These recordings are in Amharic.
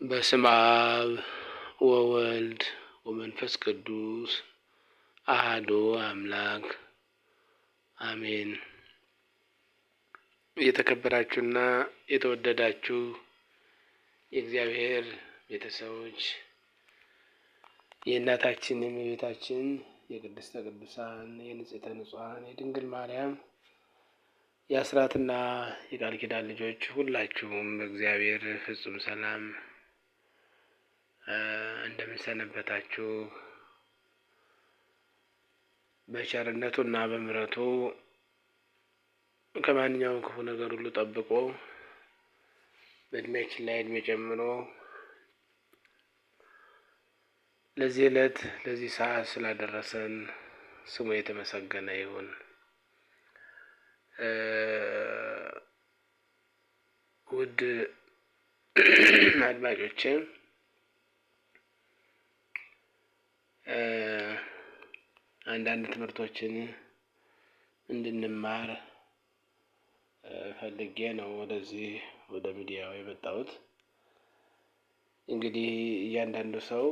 በስመ አብ ወወልድ ወመንፈስ ቅዱስ አሐዱ አምላክ አሜን። የተከበራችሁና የተወደዳችሁ የእግዚአብሔር ቤተሰቦች፣ የእናታችን የእመቤታችን የቅድስተ ቅዱሳን የንጽሕተ ንጹሐን የድንግል ማርያም የአስራትና የቃል ኪዳን ልጆች ሁላችሁም በእግዚአብሔር ፍጹም ሰላም እንደምንሰነበታችሁ፣ በቸርነቱና በምሕረቱ ከማንኛውም ክፉ ነገር ሁሉ ጠብቆ በእድሜያችን ላይ እድሜ ጨምሮ ለዚህ ዕለት ለዚህ ሰዓት ስላደረሰን ስሙ የተመሰገነ ይሁን። ውድ አድማጮቼ፣ አንዳንድ ትምህርቶችን እንድንማር ፈልጌ ነው ወደዚህ ወደ ሚዲያው የመጣሁት። እንግዲህ እያንዳንዱ ሰው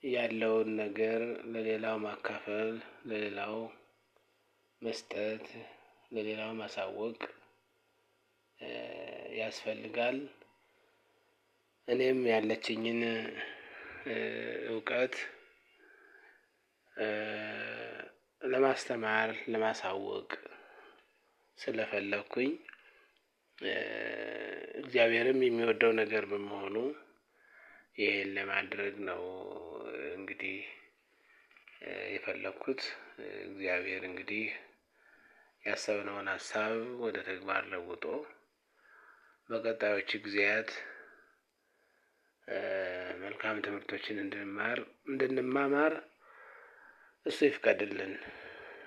ያለውን ነገር ለሌላው ማካፈል፣ ለሌላው መስጠት፣ ለሌላው ማሳወቅ ያስፈልጋል። እኔም ያለችኝን እውቀት ለማስተማር ለማሳወቅ ስለፈለኩኝ፣ እግዚአብሔርም የሚወደው ነገር በመሆኑ ይሄን ለማድረግ ነው እንግዲህ የፈለኩት። እግዚአብሔር እንግዲህ ያሰብነውን ሀሳብ ወደ ተግባር ለውጦ በቀጣዮች ጊዜያት መልካም ትምህርቶችን እንድንማር እንድንማማር እሱ ይፍቀድልን።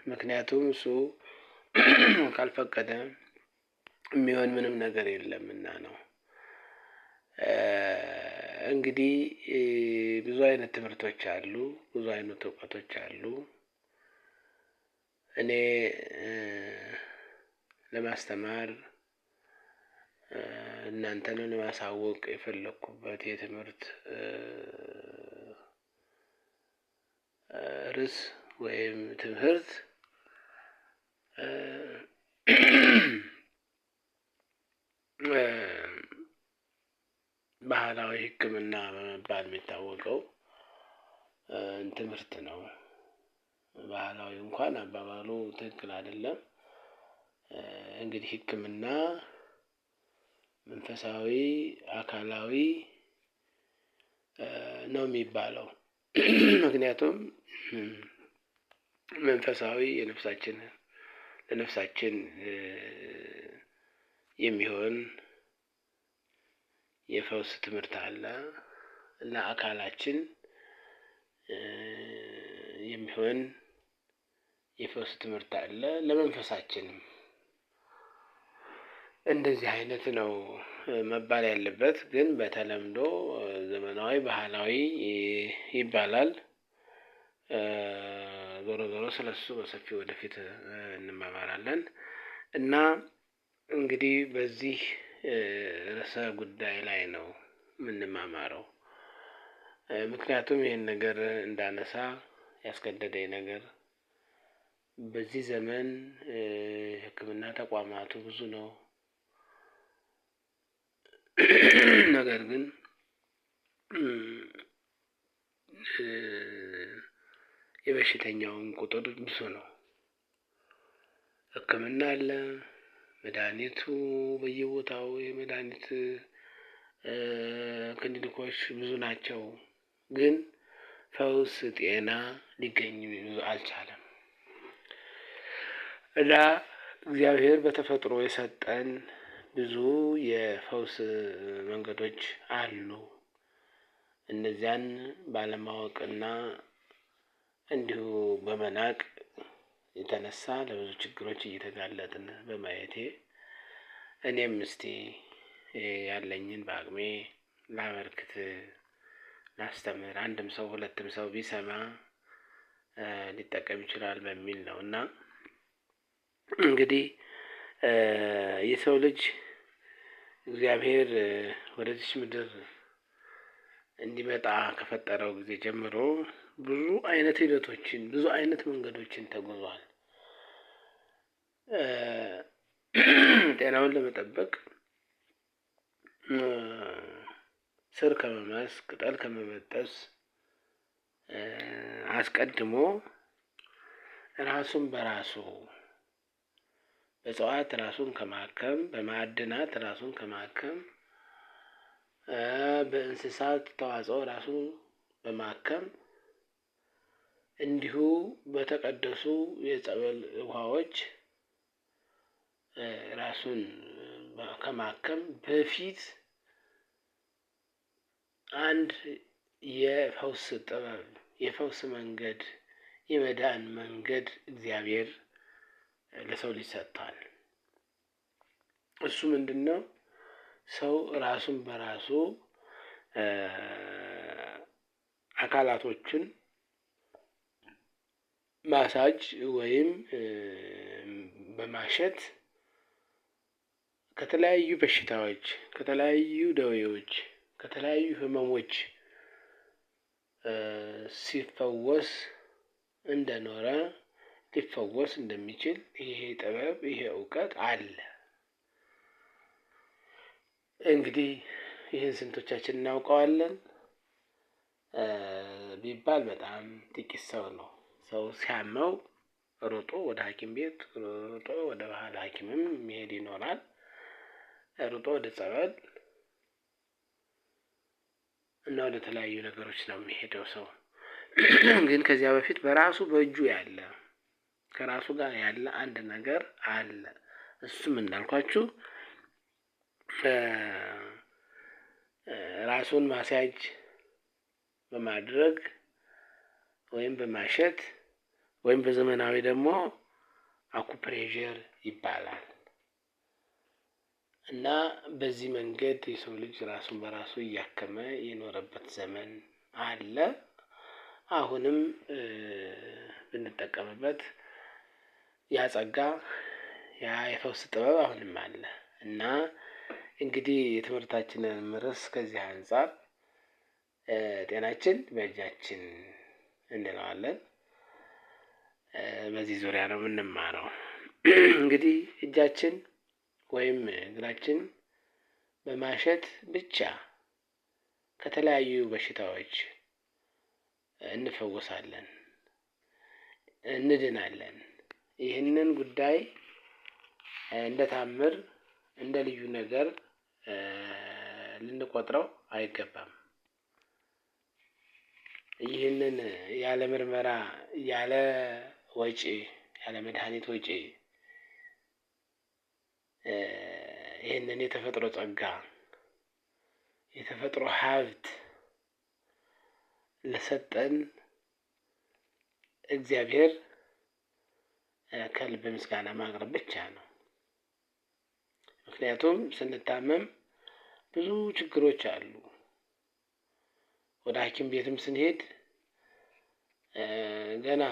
ምክንያቱም እሱ ካልፈቀደ የሚሆን ምንም ነገር የለምና ነው። እንግዲህ ብዙ አይነት ትምህርቶች አሉ፣ ብዙ አይነት እውቀቶች አሉ። እኔ ለማስተማር እናንተንም ለማሳወቅ የፈለኩበት የትምህርት ርዕስ ወይም ትምህርት ባህላዊ ሕክምና በመባል የሚታወቀው ትምህርት ነው። ባህላዊ እንኳን አባባሉ ትክክል አይደለም። እንግዲህ ሕክምና መንፈሳዊ፣ አካላዊ ነው የሚባለው። ምክንያቱም መንፈሳዊ የነፍሳችን ለነፍሳችን የሚሆን የፈውስ ትምህርት አለ። ለአካላችን የሚሆን የፈውስ ትምህርት አለ። ለመንፈሳችንም እንደዚህ አይነት ነው መባል ያለበት። ግን በተለምዶ ዘመናዊ ባህላዊ ይባላል። ዞሮ ዞሮ ስለሱ በሰፊው ወደፊት እንማማራለን። እና እንግዲህ በዚህ ርዕሰ ጉዳይ ላይ ነው የምንማማረው። ምክንያቱም ይህን ነገር እንዳነሳ ያስገደደኝ ነገር በዚህ ዘመን ሕክምና ተቋማቱ ብዙ ነው። ነገር ግን የበሽተኛውን ቁጥር ብዙ ነው። ሕክምና አለ። መድኃኒቱ በየቦታው የመድኃኒት ክሊኒኮች ብዙ ናቸው። ግን ፈውስ ጤና ሊገኝ አልቻለም። እና እግዚአብሔር በተፈጥሮ የሰጠን ብዙ የፈውስ መንገዶች አሉ። እነዚያን ባለማወቅና እንዲሁ በመናቅ የተነሳ ለብዙ ችግሮች እየተጋለጥን በማየቴ እኔም እስቲ ያለኝን በአቅሜ ላበርክት፣ ላስተምር፣ አንድም ሰው ሁለትም ሰው ቢሰማ ሊጠቀም ይችላል በሚል ነው። እና እንግዲህ የሰው ልጅ እግዚአብሔር ወደዚች ምድር እንዲመጣ ከፈጠረው ጊዜ ጀምሮ ብዙ አይነት ሂደቶችን፣ ብዙ አይነት መንገዶችን ተጉዟል። ጤናውን ለመጠበቅ ስር ከመማስ፣ ቅጠል ከመበጠስ አስቀድሞ ራሱን በራሱ በእጽዋት ራሱን ከማከም፣ በማዕድናት ራሱን ከማከም፣ በእንስሳት ተዋጽኦ ራሱን በማከም፣ እንዲሁ በተቀደሱ የጸበል ውሃዎች ራሱን ከማከም በፊት አንድ የፈውስ ጥበብ፣ የፈውስ መንገድ፣ የመዳን መንገድ እግዚአብሔር ለሰው ልጅ ሰጥቷል። እሱ ምንድነው? ሰው ራሱን በራሱ አካላቶችን ማሳጅ ወይም በማሸት ከተለያዩ በሽታዎች፣ ከተለያዩ ደዌዎች፣ ከተለያዩ ህመሞች ሲፈወስ እንደኖረ፣ ሊፈወስ እንደሚችል ይሄ ጥበብ፣ ይሄ እውቀት አለ። እንግዲህ ይህን ስንቶቻችን እናውቀዋለን ቢባል በጣም ጥቂት ሰው ነው። ሰው ሲያመው ሮጦ ወደ ሐኪም ቤት፣ ሮጦ ወደ ባህል ሐኪምም የሚሄድ ይኖራል። ሮጦ ወደ ጸበል እና ወደ ተለያዩ ነገሮች ነው የሚሄደው ሰው። ግን ከዚያ በፊት በራሱ በእጁ ያለ፣ ከራሱ ጋር ያለ አንድ ነገር አለ። እሱም እንዳልኳችሁ ራሱን ማስያጅ በማድረግ ወይም በማሸት ወይም በዘመናዊ ደግሞ አኩፕሬዠር ይባላል። እና በዚህ መንገድ የሰው ልጅ ራሱን በራሱ እያከመ የኖረበት ዘመን አለ። አሁንም ብንጠቀምበት ያ ጸጋ፣ ያ የፈውስ ጥበብ አሁንም አለ። እና እንግዲህ የትምህርታችንን ርዕስ ከዚህ አንፃር ጤናችን በእጃችን እንለዋለን። በዚህ ዙሪያ ነው የምንማረው። እንግዲህ እጃችን ወይም እግራችን በማሸት ብቻ ከተለያዩ በሽታዎች እንፈወሳለን፣ እንድናለን። ይህንን ጉዳይ እንደ ታምር፣ እንደ ልዩ ነገር ልንቆጥረው አይገባም። ይህንን ያለ ምርመራ፣ ያለ ወጪ፣ ያለ መድኃኒት ወጪ ይህንን የተፈጥሮ ጸጋ፣ የተፈጥሮ ሀብት ለሰጠን እግዚአብሔር ከልብ ምስጋና ማቅረብ ብቻ ነው። ምክንያቱም ስንታመም ብዙ ችግሮች አሉ። ወደ ሐኪም ቤትም ስንሄድ ገና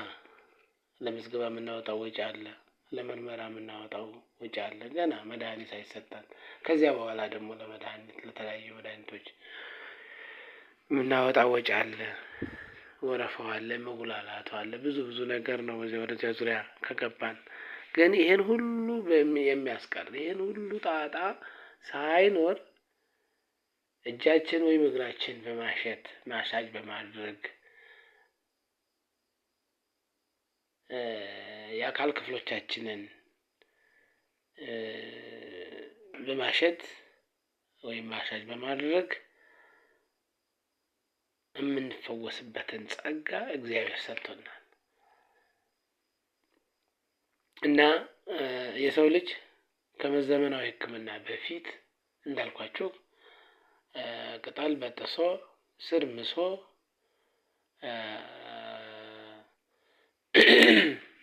ለምዝገባ የምናወጣው ወጪ አለ፣ ለምርመራ የምናወጣው ወጪ አለ፣ ገና መድኃኒት ሳይሰጠን። ከዚያ በኋላ ደግሞ ለመድኃኒት፣ ለተለያዩ መድኃኒቶች የምናወጣው ወጪ አለ፣ ወረፋው አለ፣ መጉላላቱ አለ፣ ብዙ ብዙ ነገር ነው በዚያ ወደዚያ ዙሪያ ከገባን። ግን ይሄን ሁሉ የሚያስቀር፣ ይሄን ሁሉ ጣጣ ሳይኖር እጃችን ወይም እግራችን በማሸት፣ ማሳጅ በማድረግ፣ የአካል ክፍሎቻችንን በማሸት ወይም ማሳጅ በማድረግ የምንፈወስበትን ጸጋ እግዚአብሔር ሰጥቶናል። እና የሰው ልጅ ከመዘመናዊ ሕክምና በፊት እንዳልኳችሁ ቅጠል በጥሶ፣ ስር ምሶ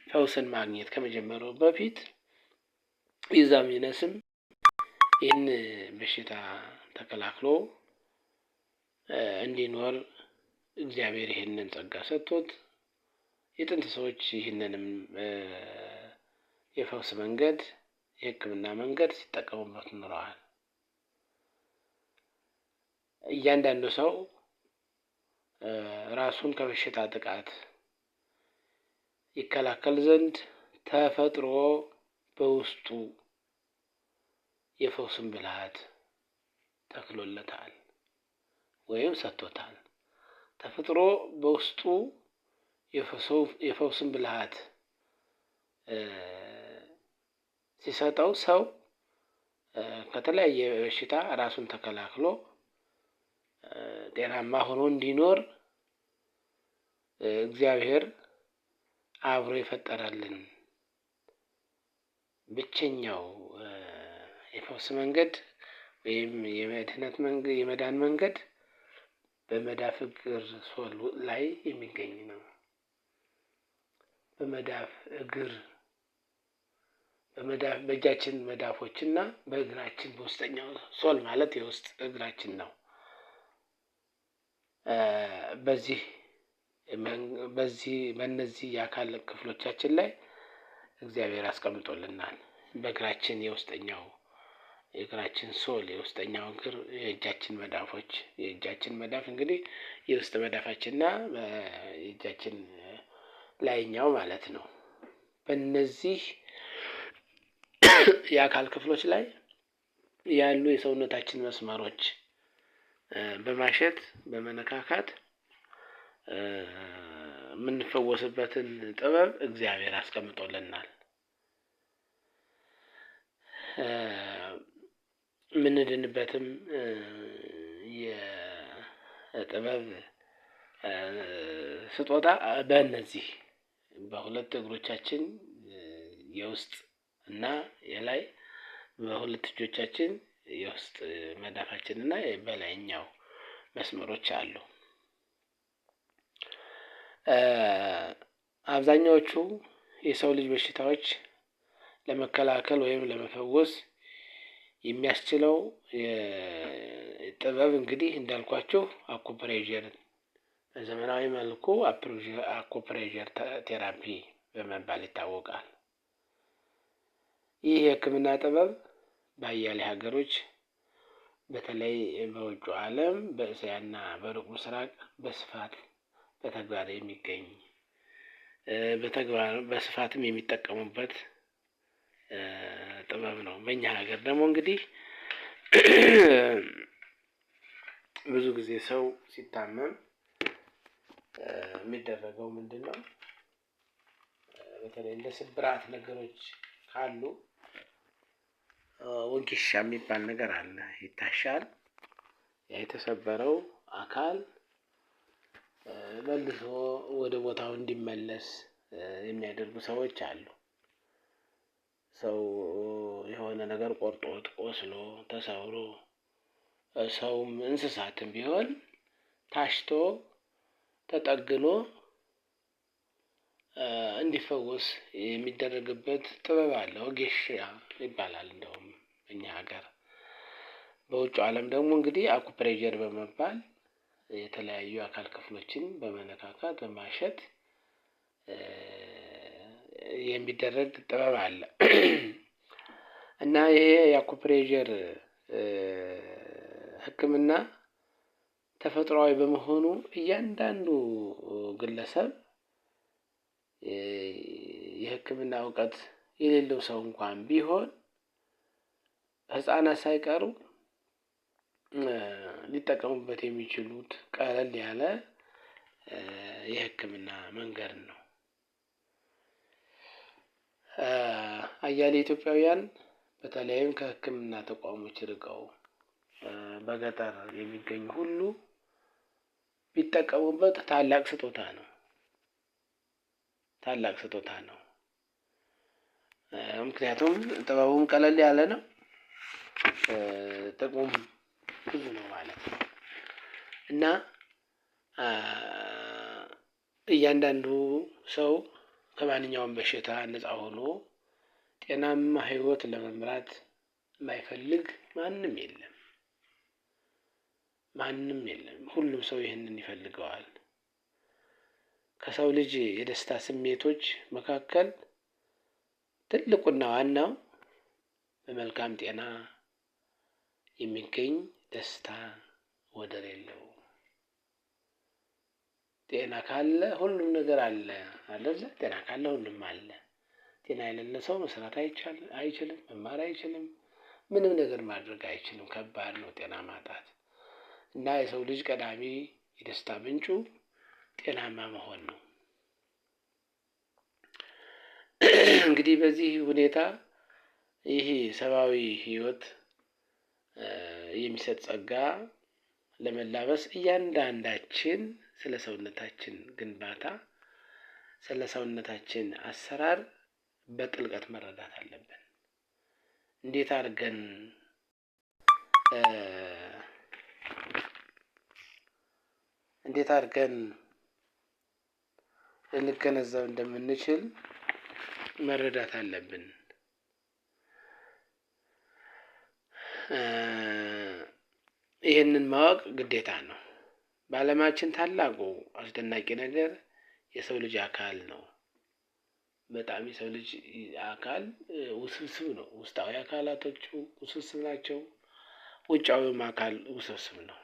ፈውስን ማግኘት ከመጀመሩ በፊት ይዛም ይነስም ይህን በሽታ ተከላክሎ እንዲኖር እግዚአብሔር ይህንን ጸጋ ሰጥቶት የጥንት ሰዎች ይህንንም የፈውስ መንገድ፣ የህክምና መንገድ ሲጠቀሙበት ኖረዋል። እያንዳንዱ ሰው ራሱን ከበሽታ ጥቃት ይከላከል ዘንድ ተፈጥሮ በውስጡ የፈውስን ብልሃት ተክሎለታል ወይም ሰጥቶታል። ተፈጥሮ በውስጡ የፈውስን ብልሃት ሲሰጠው ሰው ከተለያየ በሽታ ራሱን ተከላክሎ ጤናማ ሆኖ እንዲኖር እግዚአብሔር አብሮ የፈጠረልን ብቸኛው የፈውስ መንገድ ወይም የመድህነት መንገድ የመዳን መንገድ በመዳፍ እግር sole ላይ የሚገኝ ነው። በመዳፍ እግር በመዳፍ በእጃችን መዳፎች እና በእግራችን በውስጠኛው sole ማለት የውስጥ እግራችን ነው። በዚህ በዚህ በእነዚህ የአካል ክፍሎቻችን ላይ እግዚአብሔር አስቀምጦልናል። በእግራችን የውስጠኛው የእግራችን sole የውስጠኛው እግር የእጃችን መዳፎች የእጃችን መዳፍ እንግዲህ የውስጥ መዳፋችንና የእጃችን ላይኛው ማለት ነው። በእነዚህ የአካል ክፍሎች ላይ ያሉ የሰውነታችን መስመሮች በማሸት በመነካካት የምንፈወስበትን ጥበብ እግዚአብሔር አስቀምጦልናል። የምንድንበትም የጥበብ ስጦታ በእነዚህ በሁለት እግሮቻችን የውስጥ እና የላይ በሁለት እጆቻችን የውስጥ መዳፋችን እና በላይኛው መስመሮች አሉ። አብዛኛዎቹ የሰው ልጅ በሽታዎች ለመከላከል ወይም ለመፈወስ የሚያስችለው ጥበብ እንግዲህ እንዳልኳችሁ አኩፕሬዠር በዘመናዊ መልኩ acupressure therapy በመባል ይታወቃል። ይህ የህክምና ጥበብ በአያሌ ሀገሮች በተለይ በውጩ ዓለም በእስያና በሩቅ ምስራቅ በስፋት በተግባር የሚገኝ በተግባር በስፋትም የሚጠቀሙበት ጥበብ ነው። በእኛ ሀገር ደግሞ እንግዲህ ብዙ ጊዜ ሰው ሲታመም የሚደረገው ምንድነው? በተለይ እንደ ስብራት ነገሮች ካሉ ወጌሻ የሚባል ነገር አለ፣ ይታሻል። ያ የተሰበረው አካል መልሶ ወደ ቦታው እንዲመለስ የሚያደርጉ ሰዎች አሉ። ሰው የሆነ ነገር ቆርጦት ቆስሎ ተሰብሮ ሰውም እንስሳትም ቢሆን ታሽቶ ተጠግኖ እንዲፈወስ የሚደረግበት ጥበብ አለ። ወጌሻ ይባላል እንደውም እኛ ሀገር። በውጭ ዓለም ደግሞ እንግዲህ አኩፕሬዠር በመባል የተለያዩ አካል ክፍሎችን በመነካካት በማሸት የሚደረግ ጥበብ አለ። እና ይሄ የአኩፕሬዠር ሕክምና ተፈጥሯዊ በመሆኑ እያንዳንዱ ግለሰብ የሕክምና እውቀት የሌለው ሰው እንኳን ቢሆን ህፃናት ሳይቀሩ ሊጠቀሙበት የሚችሉት ቀለል ያለ የሕክምና መንገድ ነው። አያሌ ኢትዮጵያውያን በተለይም ከሕክምና ተቋሞች ርቀው በገጠር የሚገኙ ሁሉ ቢጠቀሙበት ታላቅ ስጦታ ነው። ታላቅ ስጦታ ነው። ምክንያቱም ጥበቡም ቀለል ያለ ነው፣ ጥቅሙም ብዙ ነው ማለት ነው። እና እያንዳንዱ ሰው ከማንኛውም በሽታ ነፃ ሆኖ ጤናማ ህይወት ለመምራት የማይፈልግ ማንም የለም። ማንም የለም። ሁሉም ሰው ይህንን ይፈልገዋል። ከሰው ልጅ የደስታ ስሜቶች መካከል ትልቁና ዋናው በመልካም ጤና የሚገኝ ደስታ ወደር የለውም። ጤና ካለ ሁሉም ነገር አለ አይደለ? ጤና ካለ ሁሉም አለ። ጤና የሌለ ሰው መስራት አይችልም፣ መማር አይችልም፣ ምንም ነገር ማድረግ አይችልም። ከባድ ነው ጤና ማጣት። እና የሰው ልጅ ቀዳሚ የደስታ ምንጩ ጤናማ መሆን ነው። እንግዲህ በዚህ ሁኔታ ይህ ሰብአዊ ህይወት የሚሰጥ ጸጋ ለመላበስ እያንዳንዳችን ስለ ሰውነታችን ግንባታ፣ ስለ ሰውነታችን አሰራር በጥልቀት መረዳት አለብን። እንዴት አድርገን እንዴት አድርገን ልንገነዘብ እንደምንችል መረዳት አለብን። ይህንን ማወቅ ግዴታ ነው። በዓለማችን ታላቁ አስደናቂ ነገር የሰው ልጅ አካል ነው። በጣም የሰው ልጅ አካል ውስብስብ ነው። ውስጣዊ አካላቶቹ ውስብስብ ናቸው። ውጫዊውም አካል ውስብስብ ነው።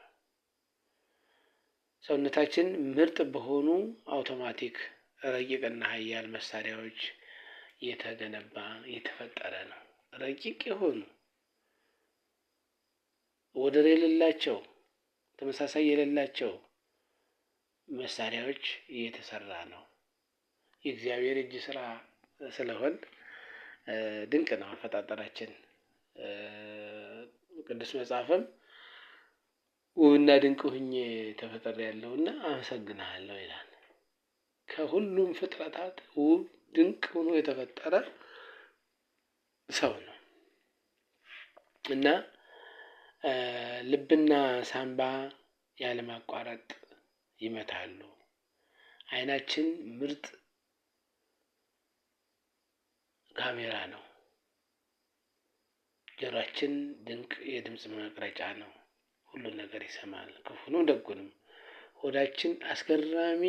ሰውነታችን ምርጥ በሆኑ አውቶማቲክ ረቂቅና ኃያል መሳሪያዎች የተገነባ የተፈጠረ ነው። ረቂቅ የሆኑ ወደር የሌላቸው ተመሳሳይ የሌላቸው መሳሪያዎች የተሰራ ነው። የእግዚአብሔር እጅ ስራ ስለሆን ድንቅ ነው አፈጣጠራችን። ቅዱስ መጽሐፍም ውብና ድንቅ ሁኜ ተፈጥሬያለሁና አመሰግንሃለሁ ይላል። ከሁሉም ፍጥረታት ውብ ድንቅ ሆኖ የተፈጠረ ሰው ነው። እና ልብና ሳምባ ያለማቋረጥ ይመታሉ። አይናችን ምርጥ ካሜራ ነው። ጆሮአችን ድንቅ የድምፅ መቅረጫ ነው። ሁሉን ነገር ይሰማል፣ ክፉንም ደጉንም። ሆዳችን አስገራሚ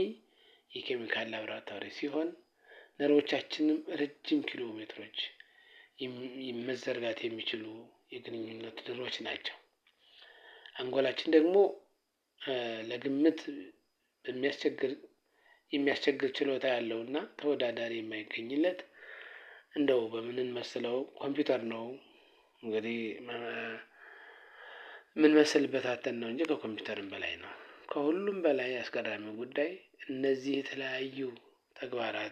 የኬሚካል ላብራቶሪ ሲሆን ነርቮቻችንም ረጅም ኪሎ ሜትሮች መዘርጋት የሚችሉ የግንኙነት ድሮች ናቸው። አንጎላችን ደግሞ ለግምት በሚያስቸግር የሚያስቸግር ችሎታ ያለውና ተወዳዳሪ የማይገኝለት እንደው በምን መስለው ኮምፒውተር ነው። እንግዲህ የምንመስልበት አተን ነው እንጂ ከኮምፒውተርም በላይ ነው። ከሁሉም በላይ አስገራሚው ጉዳይ እነዚህ የተለያዩ ተግባራት